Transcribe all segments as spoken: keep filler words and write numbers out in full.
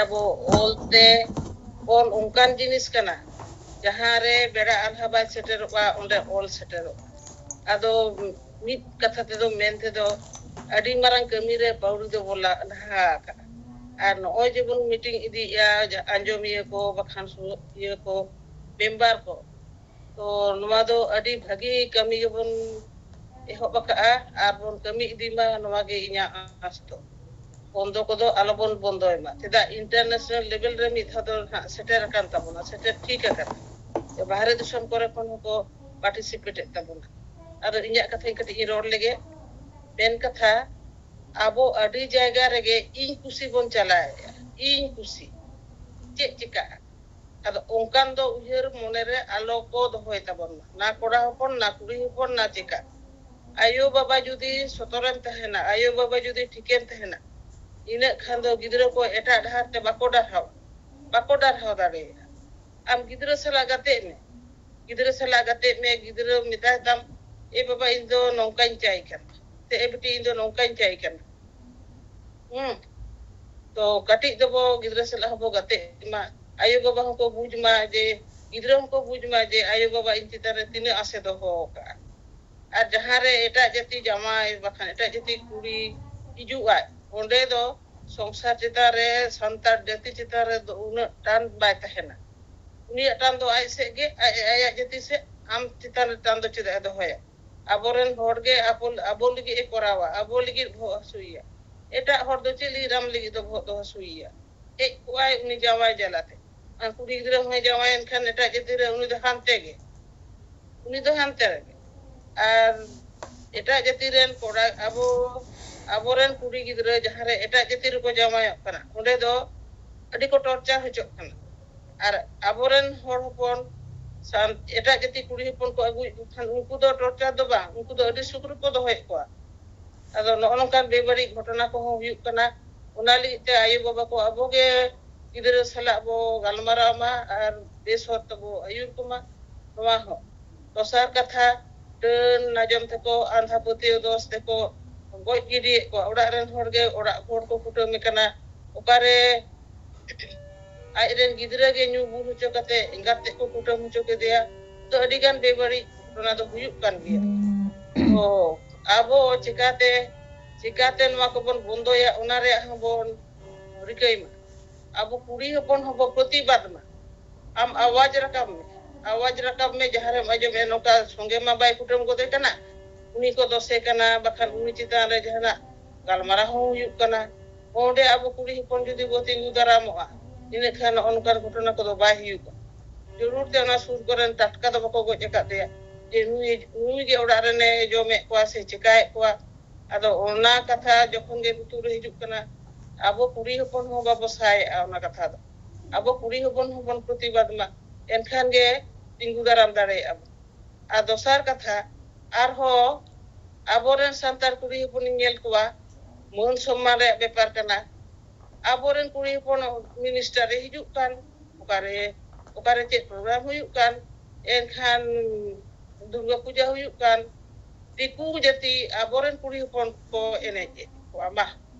ᱟᱵᱚ ᱚᱞ ᱛᱮ, ᱚᱞ ᱚᱱᱠᱟᱱ ᱡᱤᱱᱤᱥ ᱠᱟᱱᱟ, ᱡᱟᱦᱟᱸ ᱨᱮ ᱵᱮᱲᱟ ᱟᱞᱦᱟ ᱵᱟᱭ ᱥᱮᱴᱮᱨᱚᱜᱼᱟ, ᱚᱸᱰᱮ ᱚᱞ ᱥᱮᱴᱮᱨᱚᱜᱼᱟ᱾ ᱟᱫᱚ ᱢᱤᱫ ᱠᱟᱛᱷᱟ ᱛᱮᱫᱚ, ᱢᱮᱱ ᱛᱮᱫᱚ, ᱟᱹᱰᱤ ᱢᱟᱨᱟᱝ ᱠᱟᱹᱢᱤ ᱨᱮ ᱯᱟᱹᱣᱲᱤ ᱫᱚᱵᱚ ᱞᱟ-, ᱞᱟᱦᱟ ᱟᱠᱟᱫᱼᱟ᱾ ᱟᱨ ᱱᱚᱜᱼᱚᱭ ᱡᱮᱵᱚᱱ ᱢᱤᱴᱤᱝ ᱤᱫᱤᱭᱮᱫᱼᱟ, ᱡᱟ-, ᱟᱸᱡᱚᱢᱤᱭᱟᱹ ᱠᱚ, ᱵᱟᱠᱷᱟᱱ ᱥᱩ-, ᱤᱭᱟᱹ ᱠᱚ, ᱢᱮᱢᱵᱟᱨ ᱠᱚ, ᱛᱚ ᱱᱚᱣᱟ ᱫᱚ ᱟᱹᱰᱤ ᱵᱷᱟᱹᱜᱤ ᱠᱟᱹᱢᱤ ᱜᱮᱵᱚᱱ ᱮᱦᱚᱵ ᱟᱠᱟᱫᱼᱟ ᱟᱨ ᱵᱚᱱ ᱠᱟᱹᱢᱤ ᱤᱫᱤ ᱢᱟ, ᱱᱚᱣᱟ ᱜᱮ ᱤᱧᱟᱹᱜ ᱟᱸᱥ ᱫᱚ᱾ ᱵᱚᱱᱫᱚ ᱠᱚᱫᱚ ᱟᱞᱚᱵᱚᱱ ᱵᱚᱱᱫᱚᱭ ᱢᱟ᱾ ᱪᱮᱫᱟᱜ, ᱤᱱᱴᱟᱨᱱᱮᱥᱱᱟᱞ ᱞᱮᱵᱮᱞ ᱨᱮ ᱢᱤᱫ ᱫᱷᱟᱣ ᱫᱚ ᱱᱟᱦᱟᱜ ᱥᱮᱴᱮᱨ ᱟᱠᱟᱱ ᱛᱟᱵᱚᱱᱟ, ᱥᱮᱴᱮᱨ ᱴᱷᱤᱠ ᱟᱠᱟᱱᱟ᱾ ᱡᱮ ᱵᱟᱦᱨᱮ ᱫᱤᱥᱚᱢ ᱠᱚᱨᱮ ᱠᱷᱚᱱ ᱦᱚᱸᱠᱚ ᱯᱟᱨᱴᱤᱥᱤᱯᱮᱴ ᱮᱫ ᱛᱟᱵᱚᱱᱟ᱾ ᱟᱫᱚ ᱤᱧᱟᱹᱜ ᱠᱟᱛᱷᱟᱧ ᱠᱟᱹᱴᱤᱡ ᱤᱧ ᱨᱚᱲ ᱞᱮᱜᱮ᱾ ᱢᱮᱱ ᱠᱟᱛᱷᱟ, ᱟᱵᱚ ᱟᱹᱰᱤ ᱡᱟᱭᱜᱟ ᱨᱮᱜᱮ ᱤᱧ ᱠᱩᱥᱤ ᱵᱚᱱ ᱪᱟᱞᱟᱣᱮᱫᱼᱟ, ᱤᱧ ᱠᱩᱥᱤ᱾ ᱪᱮᱫ ᱪᱤᱠᱟᱹᱜᱼᱟ? ᱟᱫᱚ ᱚᱱᱠᱟᱱ ᱫᱚ ᱩᱭᱦᱟᱹᱨ ᱢᱚᱱᱮᱨᱮ ᱟᱞᱚ ᱠᱚ ᱫᱚᱦᱚᱭ ᱛᱟᱵᱚᱱ ᱢᱟ, ᱱᱟ ᱠᱚᱲᱟ ᱦᱚᱯᱚᱱ, ᱱᱟ ᱠᱩᱲᱤ ᱦᱚᱯᱚᱱ, ᱱᱟ ᱪᱮᱠᱟ᱾ ᱟᱭᱳ ᱵᱟᱵᱟ ᱡᱩᱫᱤ ᱥᱚᱛᱚᱨᱮᱢ ᱛᱟᱦᱮᱱᱟ, ᱟᱭᱳ ᱵᱟᱵᱟ ᱡᱩᱫᱤ ᱴᱷᱤᱠᱮᱢ ᱛᱟᱦᱮᱱᱟ, ᱤᱱᱟᱹᱜ ᱠᱷᱟᱱ ᱫᱚ ᱜᱤᱫᱽᱨᱟᱹ ᱠᱚ ᱮᱴᱟᱜ ᱰᱟᱦᱟᱨ ᱛᱮ ᱵᱟᱠᱚ ᱰᱟᱨᱦᱟᱣ, ᱵᱟᱠᱚ ᱰᱟᱨᱦᱟᱣ ᱫᱟᱲᱮᱭᱟᱜᱼᱟ᱾ ᱟᱢ ᱜᱤᱫᱽᱨᱟᱹ ᱥᱟᱞᱟᱜ ᱜᱟᱛᱮᱜ ᱢᱮ, ᱜᱤᱫᱽᱨᱟᱹ ᱥᱟᱞᱟᱜ ᱜᱟᱛᱮᱜ ᱢᱮ, ᱜᱤᱫᱽᱨᱟᱹ ᱢᱮᱛᱟᱭ ᱛᱟᱢ, "ᱮ ᱵᱟᱵᱟ, ᱤᱧ ᱫᱚ ᱱᱚᱝᱠᱟᱧ ᱪᱟᱭ ᱠᱟᱱᱟ", ᱥᱮ, "ᱮ ᱵᱤᱴᱤ, ᱤᱧ ᱫᱚ ᱱᱚᱝᱠᱟᱧ ᱪᱟᱭ ᱠᱟᱱᱟ᱾" ᱦᱩᱸ᱾ ᱛᱚ ᱠᱟᱹᱴᱤᱡ ᱫᱚᱵᱚ ᱜᱤᱫᱽᱨᱟᱹ ᱥᱟᱞᱟᱜ ᱦᱚᱸᱵᱚ ᱜᱟᱛᱮᱜ ᱢᱟ, ᱟᱭᱳ ᱵᱟᱵᱟ ᱦᱚᱸᱠᱚ ᱵᱩᱡᱽ ᱢᱟ, ᱡᱮ ᱜᱤᱫᱽᱨᱟᱹ ᱦᱚᱸᱠᱚ ᱵᱩᱡᱽ ᱢᱟ ᱡᱮ ᱟᱭᱳ ᱵᱟᱵᱟ ᱤᱧ ᱪᱮᱛᱟᱱ ᱨᱮ ᱛᱤᱱᱟᱹᱜ ᱟᱥᱮ ᱫᱚᱦᱚ ᱟᱠᱟᱫᱼᱟ᱾ ᱟᱨ ᱡᱟᱦᱟᱸ ᱨᱮ ᱮᱴᱟᱜ ᱡᱟᱹᱛᱤ ᱡᱟᱶᱟᱭ ᱵᱟᱠᱷᱟᱱ ᱮᱴᱟᱜ ᱡᱟᱹᱛᱤ ᱠᱩᱲᱤ ᱦᱤᱡᱩᱜ ᱟᱭ, ᱚᱸᱰᱮ ᱫᱚ ᱥᱚᱝᱥᱟᱨ ᱪᱮᱛᱟᱱ ᱨᱮ, ᱥᱟᱱᱛᱟᱲ ᱡᱟᱹᱛᱤ ᱪᱮᱛᱟᱱ ᱨᱮ ᱫᱚ ᱩᱱᱟᱹᱜ ᱴᱟᱱ ᱵᱟᱭ ᱛᱟᱦᱮᱱᱟ᱾ ᱩᱱᱤᱭᱟᱜ ᱴᱟᱱ ᱫᱚ ᱟᱡ ᱥᱮᱫ ᱜᱮ, ᱟᱡ, ᱟᱭᱟᱜ ᱡᱟᱹᱛᱤ ᱥᱮᱫ᱾ ᱟᱢ ᱪᱮᱛᱟᱱ ᱨᱮ ᱴᱟᱱ ᱫᱚ ᱪᱮᱫᱟᱜ ᱮ ᱫᱚᱦᱚᱭᱟ? ᱟᱵᱚᱨᱮᱱ ᱦᱚᱲ ᱜᱮ ᱟᱵᱚ, ᱟᱵᱚ ᱞᱟᱹᱜᱤᱫ ᱮ ᱠᱚᱨᱟᱣᱟ, ᱟᱵᱚ ᱞᱟᱹᱜᱤᱫ ᱵᱚᱦᱚᱜ ᱦᱟᱹᱥᱩᱭᱮᱭᱟ᱾ ᱮᱴᱟᱜ ᱦᱚᱲ ᱫᱚ ᱪᱮᱫ ᱞᱟᱹᱜᱤᱫ ᱟᱢ ᱞᱟᱹᱜᱤᱫ ᱫᱚ ᱵᱚᱦᱚᱜ ᱫᱚ ᱦᱟᱹᱥᱩᱭᱮᱭᱟ? ᱦᱮᱡ ᱠᱚᱜᱼᱟᱭ ᱩᱱᱤ ᱡᱟᱶᱟᱭ ᱡᱟᱞᱟᱛᱮ᱾ ᱟᱨ ᱠᱩᱲᱤ ᱜᱤᱫᱽᱨᱟᱹ ᱦᱚᱸᱭ ᱡᱟᱶᱟᱭᱮᱱ ᱠᱷᱟᱱ ᱮᱴᱟᱜ ᱡᱟᱹᱛᱤ ᱨᱮ, ᱩᱱᱤ ᱫᱚ ᱦᱟᱱᱛᱮ ᱜᱮ, ᱩᱱᱤ ᱫᱚ ᱦᱟᱱᱛᱮ ᱨᱮᱜᱮ᱾ ᱟᱨ ᱮᱴᱟᱜ ᱡᱟᱹᱛᱤ ᱨᱮᱱ ᱠᱚᱲᱟ, ᱟᱵᱚ, ᱟᱵᱚᱨᱮᱱ ᱠᱩᱲᱤ ᱜᱤᱫᱽᱨᱟᱹ ᱡᱟᱦᱟᱸ ᱨᱮ ᱮᱴᱟᱜ ᱡᱟᱹᱛᱤ ᱨᱮᱠᱚ ᱡᱟᱶᱟᱭᱚᱜ ᱠᱟᱱᱟ, ᱚᱸᱰᱮ ᱫᱚ ᱟᱹᱰᱤ ᱠᱚ ᱴᱚᱨᱪᱟᱨ ᱦᱚᱪᱚᱜ ᱠᱟᱱᱟ᱾ ᱟᱨ ᱟᱵᱚᱨᱮᱱ ᱦᱚᱲ ᱦᱚᱯᱚᱱ ᱥᱟᱱ-, ᱮᱴᱟᱜ ᱡᱟᱹᱛᱤ ᱠᱩᱲᱤ ᱦᱚᱯᱚᱱ ᱠᱚ ᱟᱹᱜᱩᱭᱮᱫ ᱠᱚ ᱠᱷᱟᱱ, ᱩᱱᱠᱩ ᱫᱚ ᱴᱚᱨᱪᱟᱨ ᱫᱚ ᱵᱟᱝ, ᱩᱱᱠᱩ ᱫᱚ ᱟᱹᱰᱤ ᱥᱩᱠ ᱨᱮᱠᱚ ᱫᱚᱦᱚᱭᱮᱫ ᱠᱚᱣᱟ᱾ ᱟᱫᱚ ᱱᱚᱜᱼᱚ ᱱᱚᱝᱠᱟᱱ ᱵᱮᱵᱟᱹᱲᱤᱡ ᱜᱷᱚᱴᱚᱱᱟ ᱠᱚᱦᱚᱸ ᱦᱩᱭᱩᱜ ᱠᱟᱱᱟ᱾ ᱚᱱᱟ ᱞᱟᱹᱜᱤᱫ ᱛᱮ ᱟᱭᱳ ᱵᱟᱵᱟ ᱠᱚ ᱟᱵᱚ ᱜᱮ ᱜᱤᱫᱽᱨᱟᱹ ᱥᱟᱞᱟᱜ ᱵᱚ ᱜᱟᱞᱢᱟᱨᱟᱣ ᱢᱟ ᱟᱨ ᱵᱮᱥ ᱦᱚᱨ ᱛᱮᱵᱚ ᱟᱹᱭᱩᱨ ᱠᱚᱢᱟ, ᱱᱚᱣᱟ ᱦᱚᱸ᱾ ᱫᱚᱥᱟᱨ ᱠᱟᱛᱷᱟ, ᱰᱟᱹᱱ ᱱᱟᱡᱚᱢ ᱛᱮᱠᱚ, ᱟᱸᱫᱷᱟ ᱯᱟᱹᱛᱭᱟᱹᱣ ᱫᱚᱥ ᱛᱮᱠᱚ ᱜᱚᱡ ᱜᱤᱰᱤᱭᱮᱫ ᱠᱚᱣᱟ᱾ ᱚᱲᱟᱜ ᱨᱮᱱ ᱦᱚᱲ ᱜᱮ ᱚᱲᱟᱜ ᱦᱚᱲ ᱠᱚ ᱠᱩᱴᱟᱹᱢᱮ ᱠᱟᱱᱟ᱾ ᱚᱠᱟᱨᱮ ᱟᱡᱨᱮᱱ ᱜᱤᱫᱽᱨᱟᱹ ᱜᱮ ᱧᱩ ᱵᱩᱞ ᱦᱚᱪᱚ ᱠᱟᱛᱮ ᱮᱸᱜᱟᱛ ᱛᱮᱫ ᱠᱚ ᱠᱩᱴᱟᱹᱢ ᱦᱚᱪᱚ ᱠᱮᱫᱮᱭᱟ᱾ ᱛᱚ ᱟᱹᱰᱤ ᱜᱟᱱ ᱵᱮᱵᱟᱹᱲᱤᱡ ᱜᱷᱚᱴᱚᱱᱟ ᱫᱚ ᱦᱩᱭᱩᱜ ᱠᱟᱱ ᱜᱮᱭᱟ᱾ ᱛᱚ ᱟᱵᱚ ᱪᱤᱠᱟᱛᱮ ᱪᱤᱠᱟᱛᱮ ᱱᱚᱣᱟ ᱠᱚᱵᱚᱱ ᱵᱚᱱᱫᱚᱭᱟ, ᱚᱱᱟ ᱨᱮᱭᱟᱜ ᱦᱚᱸᱵᱚᱱ ᱨᱤᱠᱟᱹᱭ ᱢᱟ᱾ ᱟᱵᱚ ᱠᱩᱲᱤ ᱦᱚᱯᱚᱱ ᱦᱚᱸᱵᱚ ᱯᱨᱚᱛᱤᱵᱟᱫ ᱢᱟ᱾ ᱟᱢ ᱟᱣᱟᱡ ᱨᱟᱠᱟᱵ ᱢᱮ, ᱟᱣᱟᱡ ᱨᱟᱠᱟᱵ ᱢᱮ᱾ ᱡᱟᱦᱟᱸ ᱨᱮᱢ ᱟᱸᱡᱚᱢᱮᱫ ᱱᱚᱝᱠᱟ ᱥᱚᱸᱜᱮ ᱢᱟ ᱵᱟᱭ ᱠᱩᱴᱟᱹᱢ ᱜᱚᱫᱮ ᱠᱟᱱᱟ, ᱩᱱᱤ ᱠᱚ ᱫᱚᱥᱮ ᱠᱟᱱᱟ, ᱵᱟᱠᱷᱟᱱ ᱩᱱᱤ ᱪᱮᱛᱟᱱ ᱨᱮ ᱡᱟᱦᱟᱱᱟᱜ ᱜᱟᱞᱢᱟᱨᱟᱣ ᱦᱚᱸ ᱦᱩᱭᱩᱜ ᱠᱟᱱᱟ᱾ ᱚᱸᱰᱮ ᱟᱵᱚ ᱠᱩᱲᱤ ᱦᱚᱯᱚᱱ ᱡᱩᱫᱤ ᱵᱚ ᱛᱤᱸᱜᱩ ᱫᱟᱨᱟᱢᱚᱜᱼᱟ, ᱤᱱᱟᱹ ᱠᱷᱟᱱ ᱱᱚᱜᱼᱚ ᱱᱚᱝᱠᱟᱱ ᱜᱷᱚᱴᱚᱱᱟ ᱠᱚᱫᱚ ᱵᱟᱭ ᱦᱩᱭᱩᱜᱼᱟ᱾ ᱡᱚᱨᱩᱨ ᱛᱮ ᱚᱱᱟ ᱥᱩᱨ ᱠᱚᱨᱮᱱ ᱴᱟᱴᱠᱟ ᱫᱚ ᱵᱟᱠᱚ ᱜᱚᱡ ᱟᱠᱟᱫ ᱮᱭᱟ ᱡᱮ ᱱᱩᱭ, ᱱᱩᱭ ᱜᱮ ᱚᱲᱟᱜ ᱨᱮᱱᱮ ᱡᱚᱢᱮᱫ ᱠᱚᱣᱟ ᱥᱮ ᱪᱮᱠᱟᱭᱮᱫ ᱠᱚᱣᱟ᱾ ᱟᱫᱚ ᱚᱱᱟ ᱠᱟᱛᱷᱟ ᱡᱚᱠᱷᱚᱱ ᱜᱮ ᱞᱩᱛᱩᱨ ᱨᱮ ᱦᱤᱡᱩᱜ ᱠᱟᱱᱟ, ᱟᱵᱚ ᱠᱩᱲᱤ ᱦᱚᱯᱚᱱ ᱦᱚᱸ ᱵᱟᱵᱚ ᱥᱟᱭᱮᱜᱼᱟ ᱚᱱᱟ ᱠᱟᱛᱷᱟ ᱫᱚ᱾ ᱟᱵᱚ ᱠᱩᱲᱤ ᱦᱚᱯᱚᱱ ᱦᱚᱸᱵᱚᱱ ᱯᱨᱚᱛᱤᱵᱟᱫ ᱢᱟ, ᱮᱱᱠᱷᱟᱱ ᱜᱮ ᱛᱤᱸᱜᱩ ᱫᱟᱨᱟᱢ ᱫᱟᱲᱮᱭᱟᱜᱼᱟ ᱵᱚᱱ᱾ ᱟᱨ ᱫᱚᱥᱟᱨ ᱠᱟᱛᱷᱟ, ᱟᱨᱦᱚᱸ ᱟᱵᱚᱨᱮᱱ ᱥᱟᱱᱛᱟᱲ ᱠᱩᱲᱤ ᱦᱚᱯᱚᱱᱤᱧ ᱧᱮᱞ ᱠᱚᱣᱟ, ᱢᱟᱹᱱ ᱥᱚᱢᱢᱟᱱ ᱨᱮᱭᱟᱜ ᱵᱮᱯᱟᱨ ᱠᱟᱱᱟ᱾ ᱟᱵᱚᱨᱮᱱ ᱠᱩᱲᱤ ᱦᱚᱯᱚᱱ ᱢᱤᱱᱤᱥᱴᱟᱨ ᱮ ᱦᱤᱡᱩᱜ ᱠᱟᱱ, ᱚᱠᱟᱨᱮ, ᱚᱠᱟᱨᱮ ᱪᱮᱫ ᱯᱨᱳᱜᱨᱟᱢ ᱦᱩᱭᱩᱜ ᱠᱟᱱ, ᱮᱱᱠᱷᱟᱱ ᱫᱩᱨᱜᱟ ᱯᱩᱡᱟ ᱦᱩᱭᱩᱜ ᱠᱟᱱ, ᱫᱤᱠᱩ ᱡᱟᱹᱛᱤ ᱟᱵᱚᱨᱮᱱ ᱠᱩᱲᱤ ᱦᱚᱯᱚᱱ ᱠᱚ ᱮᱱᱮᱡ ᱮᱫ ᱠᱚᱣᱟ᱾ ᱢᱟ,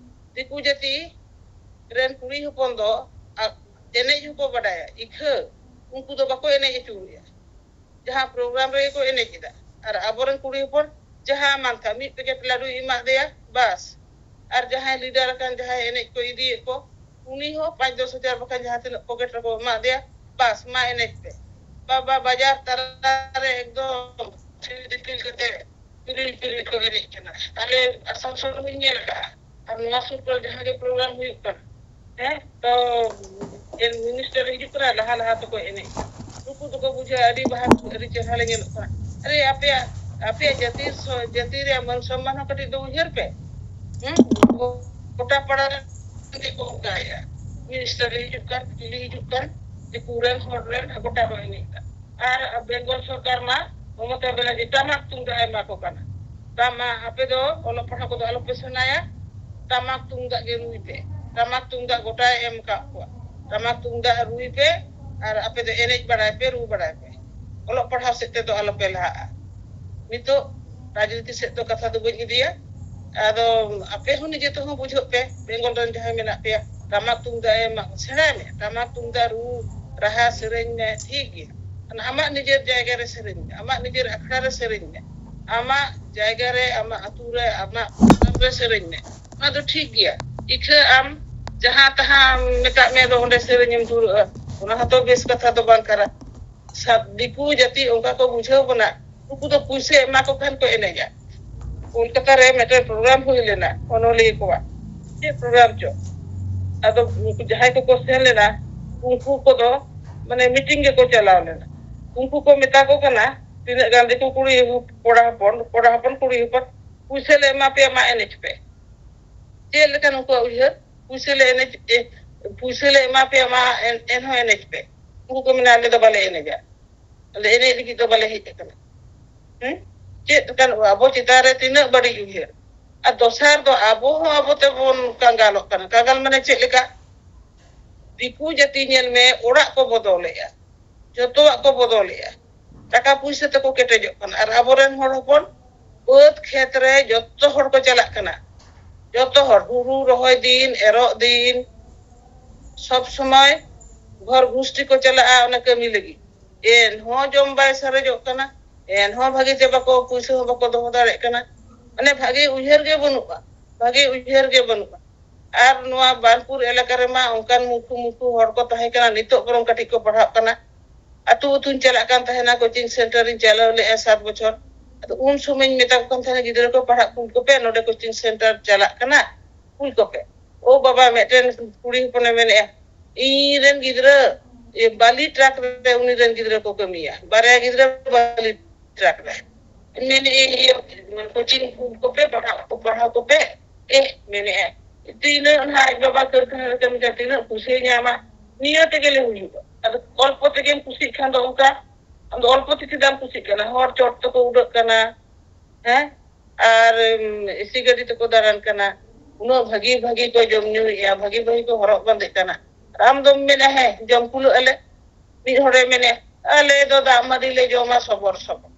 ᱫᱤᱠᱩ ᱡᱟᱹᱛᱤ ᱨᱮᱱ ᱠᱩᱲᱤ ᱦᱚᱯᱚᱱ ᱫᱚ ᱟ-, ᱮᱱᱮᱡ ᱦᱚᱸᱠᱚ ᱵᱟᱰᱟᱭᱟ, ᱤᱠᱷᱟᱹ ᱩᱱᱠᱩ ᱫᱚ ᱵᱟᱠᱚ ᱮᱱᱮᱡ ᱦᱚᱪᱚᱭᱟ᱾ ᱡᱟᱦᱟᱸ ᱯᱨᱳᱜᱨᱟᱢ ᱨᱮᱜᱮ ᱠᱚ ᱮᱱᱮᱡ ᱮᱫᱟ᱾ ᱟᱨ ᱟᱵᱚᱨᱮᱱ ᱠᱩᱲᱤ ᱦᱚᱯᱚᱱ ᱡᱟᱦᱟᱸ ᱢᱟᱱᱛᱷᱟ ᱢᱤᱫ ᱯᱮᱠᱮᱴ ᱞᱟᱹᱰᱩᱭ ᱮᱢᱟᱫ ᱫᱮᱭᱟ, ᱵᱟᱥ᱾ ᱟᱨ ᱡᱟᱦᱟᱸᱭ ᱞᱤᱰᱟᱨ ᱟᱠᱟᱱ, ᱡᱟᱦᱟᱸᱭ ᱮᱱᱮᱡ ᱠᱚ ᱤᱫᱤᱭᱮᱫ ᱠᱚ, ᱩᱱᱤ ᱦᱚᱸ ᱯᱟᱸᱪ ᱫᱚᱥ ᱦᱟᱡᱟᱨ ᱵᱟᱠᱷᱟᱱ ᱡᱟᱦᱟᱸ ᱛᱤᱱᱟᱹᱜ ᱯᱚᱠᱮᱴ ᱨᱮᱠᱚ ᱮᱢᱟᱫ ᱫᱮᱭᱟ, ᱵᱟᱥ, ᱢᱟ ᱮᱱᱮᱡ ᱯᱮ᱾ ᱵᱟᱵᱟ ᱵᱟᱡᱟᱨ ᱛᱟᱞᱟᱨᱮ ᱮᱠᱫᱚᱢ ᱫᱤᱯᱤᱞ ᱠᱟᱛᱮ ᱯᱤᱨᱤᱞ ᱯᱤᱨᱤᱞ ᱠᱚ ᱮᱱᱮᱡ ᱠᱟᱱᱟ᱾ ᱟᱞᱮ ᱟᱥᱟᱱᱥᱳᱞ ᱨᱮᱦᱚᱸᱧ ᱧᱮᱞ ᱟᱠᱟᱫᱼᱟ᱾ ᱟᱨ ᱱᱚᱣᱟ ᱥᱩᱨ ᱠᱚᱨᱮ ᱡᱟᱦᱟᱸ ᱜᱮ ᱯᱨᱳᱜᱨᱟᱢ ᱦᱩᱭᱩᱜ ᱠᱟᱱᱟ, ᱦᱮᱸ, ᱛᱚ ᱢᱤᱱᱤᱥᱴᱟᱨ ᱦᱤᱡᱩᱜ ᱠᱟᱱᱟ, ᱞᱟᱦᱟ ᱞᱟᱦᱟ ᱛᱮᱠᱚ ᱮᱱᱮᱡ᱾ ᱱᱩᱠᱩ ᱫᱚᱠᱚ ᱵᱩᱡᱷᱟᱹᱣᱟ ᱟᱹᱰᱤ ᱵᱟᱦᱟ, ᱟᱹᱰᱤ ᱪᱮᱦᱨᱟ ᱞᱮ ᱧᱮᱞᱚᱜ ᱠᱟᱱᱟ᱾ ᱟᱨᱮ, ᱟᱯᱮᱭᱟᱜ, ᱟᱯᱮᱭᱟᱜ ᱡᱟᱹᱛᱤ ᱥᱚ-, ᱡᱟᱹᱛᱤ ᱨᱮᱭᱟᱜ ᱢᱟᱹᱱ ᱥᱚᱢᱢᱟᱱ ᱦᱚᱸ ᱠᱟᱹᱴᱤᱡ ᱫᱚ ᱩᱭᱦᱟᱹᱨ ᱯᱮ᱾ ᱦᱮᱸ? ᱜᱚᱴᱟ ᱯᱟᱲᱟ ᱨᱮ ᱠᱚ ᱚᱱᱠᱟᱭᱮᱫᱼᱟ᱾ ᱢᱤᱱᱤᱥᱴᱟᱨ ᱦᱤᱡᱩᱜ ᱠᱟᱱ, ᱠᱩᱞᱤ ᱦᱤᱡᱩᱜ ᱠᱟᱱ, ᱫᱤᱠᱩ ᱨᱮᱱ, ᱦᱚᱲ ᱨᱮᱱ, ᱜᱚᱴᱟ ᱠᱚ ᱮᱱᱮᱡ ᱮᱫᱟ᱾ ᱟᱨ ᱵᱮᱝᱜᱚᱞ ᱥᱚᱨᱠᱟᱨ ᱢᱟ ᱢᱚᱢᱚᱛᱟ ᱵᱮᱱᱟᱨᱡᱤ ᱴᱟᱢᱟᱠ ᱛᱩᱢᱫᱟᱜ ᱮ ᱮᱢᱟ ᱠᱚ ᱠᱟᱱᱟ᱾ ᱛᱟ ᱢᱟ ᱟᱯᱮ ᱫᱚ ᱚᱞᱚᱜ ᱯᱟᱲᱦᱟᱣ ᱠᱚᱫᱚ ᱟᱞᱚᱯᱮ ᱥᱮᱬᱟᱭᱟ, ᱴᱟᱢᱟᱠ ᱛᱩᱢᱫᱟᱜ ᱜᱮ ᱨᱩᱭ ᱯᱮ᱾ ᱴᱟᱢᱟᱠ ᱛᱩᱢᱫᱟᱜ ᱜᱚᱴᱟᱭ ᱮᱢ ᱟᱠᱟᱫ ᱠᱚᱣᱟ᱾ ᱴᱟᱢᱟᱠ ᱛᱩᱢᱫᱟᱜ ᱨᱩᱭ ᱯᱮ ᱟᱨ ᱟᱯᱮ ᱫᱚ ᱮᱱᱮᱡ ᱵᱟᱲᱟᱭ ᱯᱮ, ᱨᱩ ᱵᱟᱲᱟᱭ ᱯᱮ᱾ ᱚᱞᱚᱜ ᱯᱟᱲᱦᱟᱣ ᱥᱮᱫ ᱛᱮᱫᱚ ᱟᱞᱚᱯᱮ ᱞᱟᱦᱟᱜᱼᱟ᱾ ᱱᱤᱛᱚᱜ ᱨᱟᱡᱽᱱᱤᱛᱤ ᱥᱮᱫ ᱫᱚ ᱠᱟᱛᱷᱟ ᱫᱚ ᱵᱟᱹᱧ ᱤᱫᱤᱭᱟ᱾ ᱟᱫᱚ ᱟᱯᱮ ᱦᱚᱸ ᱱᱤᱡᱮ ᱛᱮᱦᱚᱸ ᱵᱩᱡᱷᱟᱹᱜ ᱯᱮ, ᱵᱮᱝᱜᱚᱞ ᱨᱮᱱ ᱡᱟᱦᱟᱸᱭ ᱢᱮᱱᱟᱜ ᱯᱮᱭᱟ, ᱴᱟᱢᱟᱠ ᱛᱩᱢᱫᱟᱜ ᱮ ᱢᱟᱜ ᱥᱮᱬᱟᱭ ᱢᱮ, ᱴᱟᱢᱟᱠ ᱛᱩᱢᱫᱟᱜ ᱨᱩ ᱨᱟᱦᱟ ᱥᱮᱨᱮᱧ ᱢᱮ, ᱴᱷᱤᱠ ᱜᱮᱭᱟ᱾ ᱟᱢᱟᱜ ᱱᱤᱡᱮᱨ ᱡᱟᱭᱜᱟ ᱨᱮ ᱥᱮᱨᱮᱧ ᱢᱮ, ᱟᱢᱟᱜ ᱱᱤᱡᱮᱨ ᱟᱠᱷᱲᱟ ᱨᱮ ᱥᱮᱨᱮᱧ ᱢᱮ, ᱟᱢᱟᱜ ᱡᱟᱭᱜᱟ ᱨᱮ, ᱟᱢᱟᱜ ᱟᱹᱛᱩ ᱨᱮ, ᱟᱢᱟᱜ ᱯᱨᱳᱜᱨᱟᱢ ᱨᱮ ᱥᱮᱨᱮᱧ ᱢᱮ, ᱚᱱᱟ ᱫᱚ ᱴᱷᱤᱠ ᱜᱮᱭᱟ᱾ ᱤᱠᱷᱟᱹ ᱟᱢ ᱡᱟᱦᱟᱸ ᱛᱟᱦᱟᱸ ᱢᱮᱛᱟᱜ ᱢᱮ ᱫᱚ ᱚᱸᱰᱮ ᱥᱮᱨᱮᱧ ᱮᱢ ᱫᱷᱩᱨᱟᱹᱜᱼᱟ, ᱚᱱᱟ ᱦᱚᱸᱛᱚ ᱵᱮᱥ ᱠᱟᱛᱷᱟ ᱫᱚ ᱵᱟᱝ ᱠᱟᱱᱟ᱾ ᱥᱟᱵ ᱫᱤᱠᱩ ᱡᱟᱹᱛᱤ ᱚᱱᱠᱟ ᱠᱚ ᱵᱩᱡᱷᱟᱹᱣ ᱵᱚᱱᱟ, ᱩᱱᱠᱩ ᱫᱚ ᱯᱩᱭᱥᱟᱹ ᱮᱢᱟ ᱠᱚ ᱠᱷᱟᱱ ᱠᱚ ᱮᱱᱮᱡᱟ᱾ ᱠᱳᱞᱠᱟᱛᱟ ᱨᱮ ᱢᱤᱫᱴᱮᱱ ᱯᱨᱳᱜᱨᱟᱢ ᱦᱩᱭ ᱞᱮᱱᱟ, ᱚᱱᱚᱞᱤᱭᱟᱹ ᱠᱚᱣᱟᱜ ᱪᱮᱫ ᱯᱨᱳᱜᱨᱟᱢ ᱪᱚ᱾ ᱟᱫᱚ ᱩᱱᱠᱩ ᱡᱟᱦᱟᱸᱭ ᱠᱚᱠᱚ ᱥᱮᱱ ᱞᱮᱱᱟ, ᱩᱱᱠᱩ ᱠᱚᱫᱚ ᱢᱟᱱᱮ ᱢᱤᱴᱤᱝ ᱜᱮᱠᱚ ᱪᱟᱞᱟᱣ ᱞᱮᱱᱟ᱾ ᱩᱱᱠᱩ ᱠᱚ ᱢᱮᱛᱟ ᱠᱚ ᱠᱟᱱᱟ, ᱛᱤᱱᱟᱹᱜ ᱜᱟᱱ ᱫᱤᱠᱩ ᱠᱩᱲᱤ ᱦᱚᱯ- ᱠᱚᱲᱟ ᱦᱚᱯᱚᱱ, ᱠᱚᱲᱟ ᱦᱚᱯᱚᱱ ᱠᱩᱲᱤ ᱦᱚᱯᱚᱱ, ᱯᱩᱭᱥᱟᱹ ᱞᱮ ᱮᱢᱟ ᱯᱮᱭᱟ, ᱢᱟ ᱮᱱᱮᱡ ᱯᱮ᱾ ᱪᱮᱫ ᱞᱮᱠᱟ ᱱᱩᱠᱩᱣᱟᱜ ᱩᱭᱦᱟᱹᱨ? ᱯᱩᱭᱥᱟᱹ ᱞᱮ ᱮᱱᱮᱡ, ᱮ, ᱯᱩᱭᱥᱟᱹ ᱞᱮ ᱮᱢᱟ ᱯᱮᱭᱟ, ᱢᱟ ᱮᱱ- ᱮᱱᱦᱚᱸ ᱮᱱᱮᱡ ᱯᱮ᱾ ᱩᱱᱠᱩ ᱠᱚ ᱢᱮᱱᱟ, ᱟᱞᱮ ᱫᱚ ᱵᱟᱞᱮ ᱮᱱᱮᱡᱟ, ᱟᱞᱮ ᱮᱱᱮᱡ ᱞᱟᱹᱜᱤᱫ ᱫᱚ ᱵᱟᱞᱮ ᱦᱮᱡ ᱟᱠᱟᱱᱟ᱾ ᱦᱮᱸ? ᱪᱮᱫ ᱞᱮᱠᱟᱱ ᱟᱵᱚ ᱪᱮᱛᱟᱱ ᱨᱮ ᱛᱤᱱᱟᱹᱜ ᱵᱟᱹᱲᱤᱡ ᱩᱭᱦᱟᱹᱨ! ᱟᱨ ᱫᱚᱥᱟᱨ ᱫᱚ ᱟᱵᱚ ᱦᱚᱸ ᱟᱵᱚ ᱛᱮᱵᱚᱱ ᱠᱟᱸᱜᱟᱞᱚᱜ ᱠᱟᱱᱟ᱾ ᱠᱟᱸᱜᱟᱞ ᱢᱟᱱᱮ ᱪᱮᱫ ᱞᱮᱠᱟ? ᱫᱤᱠᱩ ᱡᱟᱹᱛᱤ ᱧᱮᱞ ᱢᱮ, ᱚᱲᱟᱜ ᱠᱚ ᱵᱚᱫᱚᱞᱮᱜᱼᱟ, ᱡᱚᱛᱚᱣᱟᱜ ᱠᱚ ᱵᱚᱫᱚᱞᱮᱜᱼᱟ, ᱴᱟᱠᱟ ᱯᱩᱭᱥᱟᱹ ᱛᱮᱠᱚ ᱠᱮᱴᱮᱡᱚᱜ ᱠᱟᱱᱟ, ᱟᱨ ᱟᱵᱚᱨᱮᱱ ᱦᱚᱲ ᱦᱚᱯᱚᱱ ᱵᱟᱹᱫᱽ ᱠᱷᱮᱛ ᱨᱮ ᱡᱚᱛᱚ ᱦᱚᱲ ᱠᱚ ᱪᱟᱞᱟᱜ ᱠᱟᱱᱟ᱾ ᱡᱚᱛᱚ ᱦᱚᱲ, ᱦᱩᱲᱩ ᱨᱚᱦᱚᱭ ᱫᱤᱱ, ᱮᱨᱚᱜ ᱫᱤᱱ, ᱥᱚᱵ ᱥᱚᱢᱚᱭ ᱜᱷᱚᱨ ᱜᱩᱥᱴᱤ ᱠᱚ ᱪᱟᱞᱟᱜᱼᱟ ᱚᱱᱟ ᱠᱟᱹᱢᱤ ᱞᱟᱹᱜᱤᱫ᱾ ᱮᱱᱦᱚᱸ ᱡᱚᱢ ᱵᱟᱭ ᱥᱟᱨᱮᱡᱚᱜ ᱠᱟᱱᱟ, ᱮᱱᱦᱚᱸ ᱵᱷᱟᱜᱤ ᱛᱮ ᱵᱟᱠᱚ, ᱯᱩᱭᱥᱟᱹ ᱦᱚᱸ ᱵᱟᱠᱚ ᱫᱚᱦᱚ ᱫᱟᱲᱮᱭᱟᱜ ᱠᱟᱱᱟ᱾ ᱢᱟᱱᱮ ᱵᱷᱟᱜᱤ ᱩᱭᱦᱟᱹᱨ ᱜᱮ ᱵᱟᱹᱱᱩᱜᱼᱟ, ᱵᱷᱟᱜᱤ ᱩᱭᱦᱟᱹᱨ ᱜᱮ ᱵᱟᱹᱱᱩᱜᱼᱟ᱾ ᱟᱨ ᱱᱚᱣᱟ ᱵᱟᱱᱯᱩᱨ ᱮᱞᱟᱠᱟ ᱨᱮᱢᱟ ᱚᱱᱠᱟᱱ ᱢᱩᱨᱠᱷᱩ ᱢᱩᱨᱠᱷᱩ ᱦᱚᱲ ᱠᱚ ᱛᱟᱦᱮᱸ ᱠᱟᱱᱟ, ᱱᱤᱛᱚᱜ ᱵᱚᱨᱚᱝ ᱠᱟᱹᱴᱤᱡ ᱠᱚ ᱯᱟᱲᱦᱟᱜ ᱠᱟᱱᱟ᱾ ᱟᱹᱛᱩ ᱟᱹᱛᱩᱧ ᱪᱟᱞᱟᱜ ᱠᱟᱱ ᱛᱟᱦᱮᱱᱟ, ᱠᱳᱪᱤᱝ ᱥᱮᱱᱴᱟᱨ ᱤᱧ ᱪᱟᱞᱟᱣ ᱞᱮᱜᱼᱟ ᱥᱟᱛ ᱵᱚᱪᱷᱚᱨ᱾ ᱟᱫᱚ ᱩᱱ ᱥᱚᱢᱚᱭᱤᱧ ᱢᱮᱛᱟ ᱠᱚ ᱠᱟᱱ ᱛᱟᱦᱮᱱᱟ, ᱜᱤᱫᱽᱨᱟᱹ ᱠᱚ ᱯᱟᱲᱦᱟᱜ ᱠᱩᱞ ᱠᱚᱯᱮ, ᱱᱚᱰᱮ ᱠᱳᱪᱤᱝ ᱥᱮᱱᱴᱟᱨ ᱪᱟᱞᱟᱜ ᱠᱟᱱᱟ, ᱠᱩᱞ ᱠᱚᱯᱮ᱾ ᱳ ᱵᱟᱵᱟ, ᱢᱤᱫᱴᱮᱱ ᱠᱩᱲᱤ ᱦᱚᱯᱚᱱᱮ ᱢᱮᱱᱮᱜᱼᱟ, ᱤᱧ ᱨᱮᱱ ᱜᱤᱫᱽᱨᱟᱹ, ᱤᱭᱟᱹ, ᱵᱟᱞᱤ ᱴᱨᱟᱠ ᱨᱮ ᱩᱱᱤ ᱨᱮᱱ ᱜᱤᱫᱽᱨᱟᱹ ᱠᱚ ᱠᱟᱹᱢᱤᱭᱟ, ᱵᱟᱨᱭᱟ ᱜᱤᱫᱽᱨᱟᱹ ᱵᱟᱞᱤ ᱴᱨᱟᱠ ᱨᱮ᱾ ᱢᱮᱱᱮᱜᱼᱟ, ᱤᱭᱟᱹ, ᱠᱳᱪᱤᱝ ᱠᱩᱞ ᱠᱚᱯᱮ, ᱯᱟᱲᱦᱟᱣ ᱠᱚ, ᱯᱟᱲᱦᱟᱣ ᱠᱚᱯᱮ᱾ ᱮ, ᱢᱮᱱᱮᱜᱼᱟ, ᱛᱤᱱᱟᱹᱜ ᱱᱟᱦᱟᱜ ᱟᱡ ᱵᱟᱵᱟ ᱠᱟᱹᱨᱠᱷᱟᱱᱟ ᱨᱮ ᱠᱟᱹᱢᱤ ᱠᱟᱱᱟ, ᱛᱤᱱᱟᱹᱜ ᱯᱩᱭᱥᱟᱹᱭ ᱧᱟᱢᱟ, ᱱᱤᱭᱟᱹ ᱛᱮᱜᱮ ᱞᱮ ᱦᱩᱭᱩᱜᱼᱟ᱾ ᱟᱫᱚ ᱚᱞᱯᱚ ᱛᱮᱜᱮᱢ ᱠᱩᱥᱤᱜ ᱠᱷᱟᱱ ᱫᱚ ᱚᱱᱠᱟ, ᱟᱢ ᱫᱚ ᱚᱞᱯᱚ ᱛᱮ ᱪᱮᱫᱟᱜ ᱮᱢ ᱠᱩᱥᱤᱜ ᱠᱟᱱᱟ? ᱦᱚᱲ ᱪᱚᱴ ᱛᱮᱠᱚ ᱩᱰᱟᱹᱜ ᱠᱟᱱᱟ, ᱦᱮᱸ? ᱟᱨ, ᱩᱢ, ᱮᱥᱤ ᱜᱟᱹᱰᱤ ᱛᱮᱠᱚ ᱫᱟᱬᱟᱱ ᱠᱟᱱᱟ, ᱩᱱᱟᱹᱜ ᱵᱷᱟᱹᱜᱤ ᱵᱷᱟᱹᱜᱤ ᱠᱚ ᱡᱚᱢ ᱧᱩᱭᱮᱫᱼᱟ, ᱵᱷᱟᱹᱜᱤ ᱵᱷᱟᱹᱜᱤ ᱠᱚ ᱦᱚᱨᱚᱜ ᱵᱟᱸᱫᱮᱜ ᱠᱟᱱᱟ᱾ ᱟᱨ ᱟᱢ ᱫᱚᱢ ᱢᱮᱱᱟ, ᱦᱮᱸ, ᱡᱚᱢ ᱠᱩᱞᱟᱹᱜ ᱟᱞᱮ᱾ ᱢᱤᱫ ᱦᱚᱲᱮ ᱢᱮᱱᱟ, ᱟᱞᱮ ᱫᱚ ᱫᱟᱜ ᱢᱟᱹᱰᱤ ᱞᱮ ᱡᱚᱢᱟ ᱥᱚᱵᱚᱨ ᱥᱚᱵᱚᱨ᱾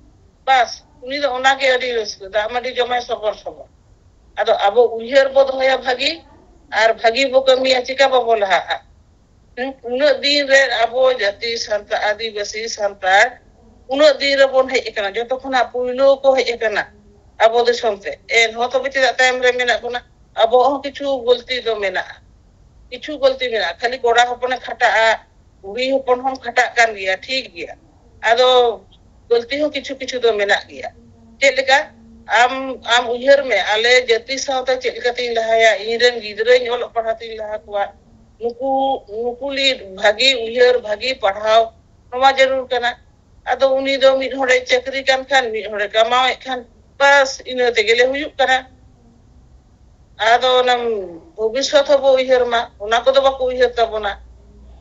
ᱵᱟᱥ, ᱩᱱᱤ ᱫᱚ ᱚᱱᱟᱜᱮ ᱟᱹᱰᱤ ᱨᱟᱹᱥᱠᱟᱹ, ᱫᱟᱜ ᱢᱟᱹᱰᱤ ᱡᱚᱢᱟᱭ ᱥᱚᱵᱚᱨ ᱥᱚᱵᱚᱨ᱾ ᱟᱫᱚ ᱟᱵᱚ ᱩᱭᱦᱟᱹᱨ ᱵᱚ ᱫᱚᱦᱚᱭᱟ ᱵᱷᱟᱹᱜᱤ, ᱟᱨ ᱵᱷᱟᱹᱜᱤ ᱵᱚ ᱠᱟᱹᱢᱤᱭᱟ, ᱪᱤᱠᱟ ᱵᱟᱵᱚ ᱞᱟᱦᱟᱜᱼᱟ? ᱦᱮᱸ, ᱩᱱᱟᱹᱜ ᱫᱤᱱ ᱨᱮ ᱟᱵᱚ ᱡᱟᱹᱛᱤ ᱥᱟᱱᱛᱟᱲ, ᱟᱹᱫᱤᱵᱟᱹᱥᱤ ᱥᱟᱱᱛᱟᱲ ᱩᱱᱟᱹᱜ ᱫᱤᱱ ᱨᱮᱵᱚᱱ ᱦᱮᱡ ᱟᱠᱟᱱᱟ, ᱡᱚᱛᱚ ᱠᱷᱚᱱᱟᱜ ᱯᱩᱭᱞᱩ ᱠᱚ ᱦᱮᱡ ᱟᱠᱟᱱᱟ ᱟᱵᱚ ᱫᱤᱥᱚᱢ ᱛᱮ᱾ ᱮᱱᱦᱚᱸ ᱛᱚᱵᱮ ᱪᱮᱫᱟᱜ ᱛᱟᱭᱚᱢ ᱨᱮ ᱢᱮᱱᱟᱜ ᱵᱚᱱᱟ? ᱟᱵᱚᱣᱟᱜ ᱦᱚᱸ ᱠᱤᱪᱷᱩ ᱜᱟᱹᱞᱛᱤ ᱫᱚ ᱢᱮᱱᱟᱜᱼᱟ, ᱠᱤᱪᱷᱩ ᱜᱟᱹᱞᱛᱤ ᱢᱮᱱᱟᱜᱼᱟ᱾ ᱠᱷᱟᱹᱞᱤ ᱠᱚᱲᱟ ᱦᱚᱯᱚᱱᱮ ᱠᱷᱟᱴᱟᱜᱼᱟ, ᱠᱩᱲᱤ ᱦᱚᱯᱚᱱ ᱦᱚᱸᱢ ᱠᱷᱟᱴᱟᱜ ᱠᱟᱱ ᱜᱮᱭᱟ, ᱴᱷᱤᱠ ᱜᱮᱭᱟ, ᱟᱫᱚ ᱜᱟᱹᱞᱛᱤ ᱦᱚᱸ ᱠᱤᱪᱷᱩ ᱠᱤᱪᱷᱩ ᱫᱚ ᱢᱮᱱᱟᱜ ᱜᱮᱭᱟ᱾ ᱪᱮᱫ ᱞᱮᱠᱟ? ᱟᱢ ᱟᱢ ᱩᱭᱦᱟᱹᱨ ᱢᱮ, ᱟᱞᱮ ᱡᱟᱹᱛᱤ ᱥᱟᱶᱛᱮ ᱪᱮᱫ ᱞᱮᱠᱟᱛᱤᱧ ᱞᱟᱦᱟᱭᱟ, ᱤᱧ ᱨᱮᱱ ᱜᱤᱫᱽᱨᱟᱹᱧ ᱚᱞᱚᱜ ᱯᱟᱲᱦᱟᱣ ᱛᱤᱧ ᱞᱟᱦᱟ ᱠᱚᱣᱟ, ᱱᱩᱠᱩ ᱱᱩᱠᱩ ᱞᱟᱹᱜᱤᱫ ᱵᱷᱟᱹᱜᱤ ᱩᱭᱦᱟᱹᱨ, ᱵᱷᱟᱹᱜᱤ ᱯᱟᱲᱦᱟᱣ, ᱱᱚᱣᱟ ᱡᱟᱹᱨᱩᱲ ᱠᱟᱱᱟ᱾ ᱟᱫᱚ ᱩᱱᱤ ᱫᱚ ᱢᱤᱫ ᱦᱚᱲᱮ ᱪᱟᱹᱠᱨᱤ ᱠᱟᱱ ᱠᱷᱟᱱ, ᱢᱤᱫ ᱦᱚᱲᱮ ᱠᱟᱢᱟᱣᱮᱫ ᱠᱷᱟᱱ, ᱵᱟᱥ ᱤᱱᱟᱹ ᱛᱮᱜᱮ ᱞᱮ ᱦᱩᱭᱩᱜ ᱠᱟᱱᱟ᱾ ᱟᱫᱚ ᱚᱱᱟ ᱵᱷᱚᱵᱤᱥᱥᱚᱛ ᱦᱚᱸᱵᱚ ᱩᱭᱦᱟᱹᱨ ᱢᱟ, ᱚᱱᱟ ᱠᱚᱫᱚ ᱵᱟᱠᱚ ᱩᱭᱦᱟᱹᱨ ᱛᱟᱵᱚᱱᱟ᱾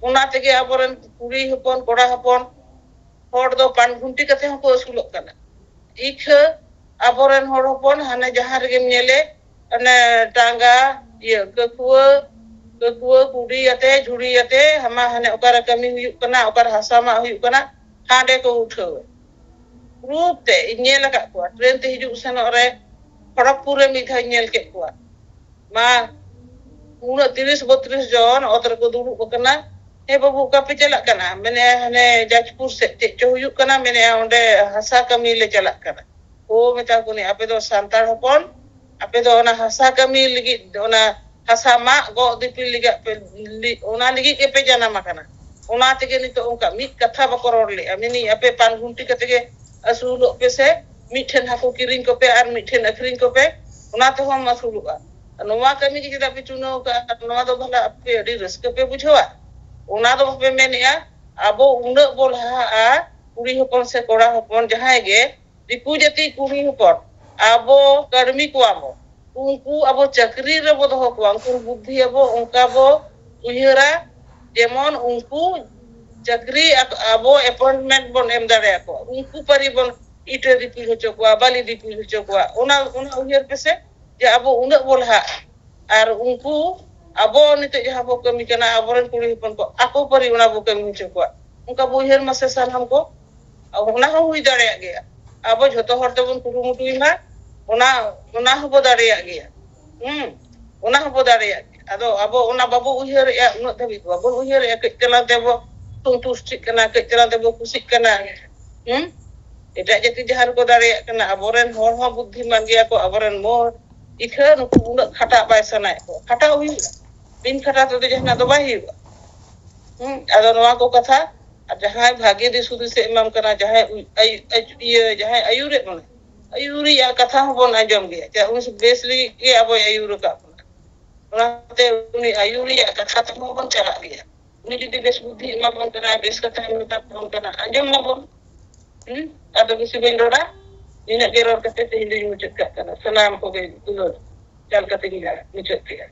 ᱚᱱᱟ ᱛᱮᱜᱮ ᱟᱵᱚᱨᱮᱱ ᱠᱩᱲᱤ ᱦᱚᱯᱚᱱ, ᱠᱚᱲᱟ ᱦᱚᱯᱚᱱ, ᱦᱚᱲ ᱫᱚ ᱯᱟᱱ ᱜᱷᱩᱱᱴᱤ ᱠᱟᱛᱮ ᱦᱚᱸᱠᱚ ᱟᱹᱥᱩᱞᱚᱜ ᱠᱟᱱᱟ᱾ ᱤᱠᱷᱟᱹ ᱟᱵᱚᱨᱮᱱ ᱦᱚᱲ ᱦᱚᱯᱚᱱ ᱦᱟᱱᱮ ᱡᱟᱦᱟᱸ ᱨᱮᱜᱮᱢ ᱧᱮᱞᱮ, ᱚᱱᱮ ᱴᱟᱸᱜᱟ, ᱤᱭᱟᱹ, ᱠᱟᱹᱠᱷᱩᱣᱟᱹ, ᱠᱟᱹᱠᱷᱩᱣᱟᱹ ᱠᱩᱰᱤ ᱟᱛᱮ, ᱡᱷᱩᱲᱤ ᱟᱛᱮ, ᱦᱟᱢᱟ ᱦᱟᱱᱮ ᱚᱠᱟᱨᱮ ᱠᱟᱹᱢᱤ ᱦᱩᱭᱩᱜ ᱠᱟᱱᱟ, ᱚᱠᱟᱨᱮ ᱦᱟᱥᱟ ᱢᱟᱜ ᱦᱩᱭᱩᱜ ᱠᱟᱱᱟ, ᱦᱟᱸᱰᱮ ᱠᱚ ᱩᱴᱷᱟᱹᱣᱟ᱾ ᱯᱨᱩᱯ ᱛᱮ ᱤᱧ ᱧᱮᱞ ᱟᱠᱟᱫ ᱠᱚᱣᱟ, ᱴᱨᱮᱱ ᱛᱮ ᱦᱤᱡᱩᱜ ᱥᱮᱱᱚᱜ ᱨᱮ ᱠᱷᱚᱲᱚᱜᱽᱯᱩᱨ ᱨᱮ ᱢᱤᱫ ᱫᱷᱟᱣ ᱤᱧ ᱧᱮᱞ ᱠᱮᱫ ᱠᱚᱣᱟ᱾ ᱢᱟ, ᱩᱱᱟᱹᱜ ᱛᱤᱨᱤᱥ ᱵᱚᱛᱨᱤᱥ ᱡᱚᱱ ᱚᱛ ᱨᱮᱠᱚ ᱫᱩᱲᱩᱵ ᱟᱠᱟᱱᱟ᱾ ᱦᱮᱸ ᱵᱟᱹᱵᱩ, ᱚᱠᱟ ᱯᱮ ᱪᱟᱞᱟᱜ ᱠᱟᱱᱟ? ᱢᱮᱱᱮ, ᱦᱟᱱᱮ ᱡᱟᱡᱽᱯᱩᱨ ᱥᱮᱫ ᱪᱮᱫ ᱪᱚ ᱦᱩᱭᱩᱜ ᱠᱟᱱᱟ, ᱢᱮᱱᱮ, ᱚᱸᱰᱮ ᱦᱟᱥᱟ ᱠᱟᱹᱢᱤ ᱞᱮ ᱪᱟᱞᱟᱜ ᱠᱟᱱᱟ᱾ ᱳ, ᱢᱮᱛᱟ ᱠᱚ ᱠᱟᱹᱱᱟᱹᱧ, ᱟᱯᱮ ᱫᱚ ᱥᱟᱱᱛᱟᱲ ᱦᱚᱯᱚᱱ, ᱟᱯᱮ ᱫᱚ ᱚᱱᱟ ᱦᱟᱥᱟ ᱠᱟᱹᱢᱤ ᱞᱟᱹᱜᱤᱫ, ᱚᱱᱟ ᱦᱟᱥᱟ ᱢᱟᱜ ᱜᱚᱜ ᱫᱤᱯᱤᱞ ᱞᱟᱹᱜᱤᱫ ᱯᱮ, ᱞᱤ-, ᱚᱱᱟ ᱞᱟᱹᱜᱤᱫ ᱜᱮᱯᱮ ᱡᱟᱱᱟᱢ ᱟᱠᱟᱱᱟ᱾ ᱚᱱᱟ ᱛᱮᱜᱮ ᱱᱤᱛᱚᱜ ᱚᱱᱠᱟ ᱢᱤᱫ ᱠᱟᱛᱷᱟ ᱵᱟᱠᱚ ᱨᱚᱲ ᱞᱮᱜᱼᱟ᱾ ᱢᱮᱱᱮᱧ, ᱟᱯᱮ ᱯᱟᱱ ᱜᱷᱩᱱᱴᱤ ᱠᱟᱛᱮ ᱜᱮ ᱟᱹᱥᱩᱞᱚᱜ ᱯᱮ ᱥᱮ, ᱢᱤᱫᱴᱷᱮᱱ ᱦᱟᱹᱠᱩ ᱠᱤᱨᱤᱧ ᱠᱚᱯᱮ ᱟᱨ ᱢᱤᱫᱴᱷᱮᱱ ᱟᱹᱠᱷᱨᱤᱧ ᱠᱚᱯᱮ, ᱚᱱᱟ ᱛᱮᱦᱚᱸᱢ ᱟᱹᱥᱩᱞᱚᱜᱼᱟ᱾ ᱱᱚᱣᱟ ᱠᱟᱹᱢᱤ ᱜᱮ ᱪᱮᱫᱟᱜ ᱯᱮ ᱪᱩᱱᱟᱹᱣ ᱠᱟᱜᱼᱟ? ᱱᱚᱣᱟ ᱫᱚ ᱵᱷᱟᱞᱟ ᱟᱯᱮ ᱟᱹᱰᱤ ᱨᱟᱹᱥᱠᱟᱹ ᱯᱮ ᱵᱩᱡᱷᱟᱹᱣᱟ? ᱚᱱᱟ ᱫᱚ ᱵᱟᱯᱮ ᱢᱮᱱᱮᱜᱼᱟ, ᱟᱵᱚ ᱩᱱᱟᱹᱜ ᱵᱚ ᱞᱟᱦᱟᱜᱼᱟ, ᱠᱩᱲᱤ ᱦᱚᱯᱚᱱ ᱥᱮ ᱠᱚᱲᱟ ᱦᱚᱯᱚᱱ ᱡᱟᱦᱟᱸᱭ ᱜᱮ, ᱫᱤᱠᱩ ᱡᱟᱹᱛᱤ ᱠᱩᱲᱤ ᱦᱚᱯᱚᱱ, ᱟᱵᱚ ᱠᱟᱹᱲᱢᱤ ᱠᱚᱣᱟ ᱵᱚ, ᱩᱱᱠᱩ ᱟᱵᱚ ᱪᱟᱹᱠᱨᱤ ᱨᱮᱵᱚ ᱫᱚᱦᱚ ᱠᱚᱣᱟ, ᱩᱱᱠᱩ ᱵᱩᱫᱽᱫᱷᱤ ᱟᱵᱚ ᱚᱱᱠᱟ ᱵᱚ ᱩᱭᱦᱟᱹᱨᱟ, ᱡᱮᱢᱚᱱ ᱩᱱᱠᱩ ᱪᱟᱹᱠᱨᱤ ᱟᱠ-, ᱟᱵᱚ ᱮᱯᱚᱭᱮᱱᱴᱢᱮᱱᱴ ᱵᱚᱱ ᱮᱢ ᱫᱟᱲᱮᱭᱟᱠᱚᱣᱟ, ᱩᱱᱠᱩ ᱯᱟᱹᱨᱤ ᱵᱚᱱ ᱤᱴᱟᱹ ᱫᱤᱯᱤᱞ ᱦᱚᱪᱚ ᱠᱚᱣᱟ, ᱵᱟᱞᱤ ᱫᱤᱯᱤᱞ ᱦᱚᱪᱚ ᱠᱚᱣᱟ᱾ ᱚᱱᱟ, ᱚᱱᱟ ᱩᱭᱦᱟᱹᱨ ᱯᱮᱥᱮ, ᱡᱮ ᱟᱵᱚ ᱩᱱᱟᱹᱜ ᱵᱚ ᱞᱟᱦᱟᱜᱼᱟ᱾ ᱟᱨ ᱩᱱᱠᱩ ᱟᱵᱚ ᱱᱤᱛᱚᱜ ᱡᱟᱦᱟᱸ ᱵᱚ ᱠᱟᱹᱢᱤ ᱠᱟᱱᱟ, ᱟᱵᱚᱨᱮᱱ ᱠᱩᱲᱤ ᱦᱚᱯᱚᱱ ᱠᱚ ᱟᱠᱚ ᱯᱟᱹᱨᱤ ᱚᱱᱟ ᱵᱚ ᱠᱟᱹᱢᱤ ᱦᱚᱪᱚ ᱠᱚᱣᱟ, ᱚᱱᱠᱟ ᱵᱚ ᱩᱭᱦᱟᱹᱨ ᱢᱟᱥᱮ ᱥᱟᱱᱟᱢ ᱠᱚ᱾ ᱚᱱᱟ ᱦᱚᱸ ᱦᱩᱭ ᱫᱟᱲᱮᱭᱟᱜ ᱜᱮᱭᱟ, ᱟᱵᱚ ᱡᱷᱚᱛᱚ ᱦᱚᱲ ᱛᱮᱵᱚᱱ ᱠᱩᱨᱩᱢᱩᱴᱩᱭ ᱢᱟ, ᱚᱱᱟ, ᱚᱱᱟ ᱦᱚᱸᱵᱚ ᱫᱟᱲᱮᱭᱟᱜ ᱜᱮᱭᱟ᱾ ᱦᱩᱸ, ᱚᱱᱟ ᱦᱚᱸᱵᱚ ᱫᱟᱲᱮᱭᱟᱜ ᱜᱮᱭᱟ᱾ ᱟᱫᱚ ᱟᱵᱚ ᱚᱱᱟ ᱵᱟᱵᱚ ᱩᱭᱦᱟᱹᱨᱮᱜᱼᱟ, ᱩᱱᱟᱹᱜ ᱫᱷᱟᱹᱵᱤᱡ ᱵᱟᱵᱚᱱ ᱩᱭᱦᱟᱹᱨᱮᱜᱼᱟ᱾ ᱠᱟᱹᱡ ᱪᱟᱞᱟᱣ ᱛᱮᱵᱚ ᱥᱚᱱᱛᱩᱥᱴᱤᱜ ᱠᱟᱱᱟ, ᱠᱟᱹᱡ ᱪᱟᱞᱟᱣ ᱛᱮᱵᱚ ᱠᱩᱥᱤᱜ ᱠᱟᱱᱟ᱾ ᱦᱩᱸ? ᱮᱴᱟᱜ ᱡᱟᱹᱛᱤ ᱡᱟᱦᱟᱸ ᱨᱮᱠᱚ ᱫᱟᱲᱮᱭᱟᱜ ᱠᱟᱱᱟ, ᱟᱵᱚᱨᱮᱱ ᱦᱚᱲ ᱦᱚᱸ ᱵᱩᱫᱽᱫᱷᱤᱢᱟᱱ ᱜᱮᱭᱟ ᱠᱚ, ᱟᱵᱚᱨᱮᱱ ᱢᱚ ᱤᱠᱷᱟᱹ ᱱᱩᱠᱩ ᱩᱱᱟᱹᱜ ᱠᱷᱟᱴᱟᱜ ᱵᱟᱭ ᱥᱟᱱᱟᱭᱮᱫ ᱠᱚᱣᱟ᱾ ᱠᱷᱟᱴᱟᱜ ᱦᱩᱭᱩᱜᱼᱟ, ᱵᱤᱱ ᱠᱷᱟᱴᱟᱣ ᱛᱮᱫᱚ ᱡᱟᱦᱟᱱᱟᱜ ᱫᱚ ᱵᱟᱭ ᱦᱩᱭᱩᱜᱼᱟ᱾ ᱦᱩᱸ? ᱟᱫᱚ ᱱᱚᱣᱟ ᱠᱚ ᱠᱟᱛᱷᱟ, ᱟᱨ ᱡᱟᱦᱟᱸᱭ ᱵᱷᱟᱜᱮ ᱫᱤᱥ ᱦᱩᱫᱤᱥ ᱮ ᱮᱢᱟᱢ ᱠᱟᱱᱟ, ᱡᱟᱦᱟᱸᱭ ᱩᱭ-, ᱟᱭ-, ᱟᱭ-, ᱤᱭᱟᱹ, ᱡᱟᱦᱟᱸᱭ ᱟᱹᱭᱩᱨᱮᱫ ᱵᱚᱱᱟ, ᱟᱹᱭᱩᱨᱤᱡᱟᱜ ᱠᱟᱛᱷᱟ ᱦᱚᱸᱵᱚᱱ ᱟᱸᱡᱚᱢ ᱜᱮᱭᱟ᱾ ᱪᱮᱫᱟᱜ, ᱩᱱᱤ ᱵᱮᱥ ᱞᱟᱹᱜᱤᱫ ᱜᱮ ᱟᱵᱚᱭ ᱟᱹᱭᱩᱨ ᱟᱠᱟᱫ ᱵᱚᱱᱟ᱾ ᱚᱱᱟᱛᱮ ᱩᱱᱤ ᱟᱹᱭᱩᱨᱤᱭᱟᱜ ᱠᱟᱛᱷᱟ ᱛᱮᱦᱚᱸ ᱵᱚᱱ ᱪᱟᱞᱟᱜ ᱜᱮᱭᱟ᱾ ᱩᱱᱤ ᱡᱩᱫᱤ ᱵᱮᱥ ᱵᱩᱫᱽᱫᱷᱤ ᱮᱢᱟ ᱵᱚᱱ ᱠᱟᱱᱟ, ᱵᱮᱥ ᱠᱟᱛᱷᱟᱭ ᱢᱮᱛᱟ ᱵᱚᱱ ᱠᱟᱱᱟ, ᱟᱸᱡᱚᱢ ᱢᱟᱵᱚᱱ᱾ ᱦᱩᱸ? ᱟᱫᱚ ᱵᱮᱥᱤ ᱵᱟᱹᱧ ᱨᱚᱲᱟ, ᱱᱤᱱᱟᱹᱜ ᱜᱮ ᱨᱚᱲ ᱠᱟᱛᱮ ᱛᱮᱦᱮᱧ ᱫᱚᱧ ᱢᱩᱪᱟᱹᱫ ᱠᱟᱜ ᱠᱟᱱᱟ᱾ ᱥᱟᱱᱟᱢ ᱠᱚᱜᱮ ᱫᱩᱞᱟᱹᱲ ᱪᱟᱞ ᱠᱟᱛᱮ ᱜᱤᱧ ᱢᱩᱪᱟᱹᱫ ᱠᱮᱜᱼᱟ᱾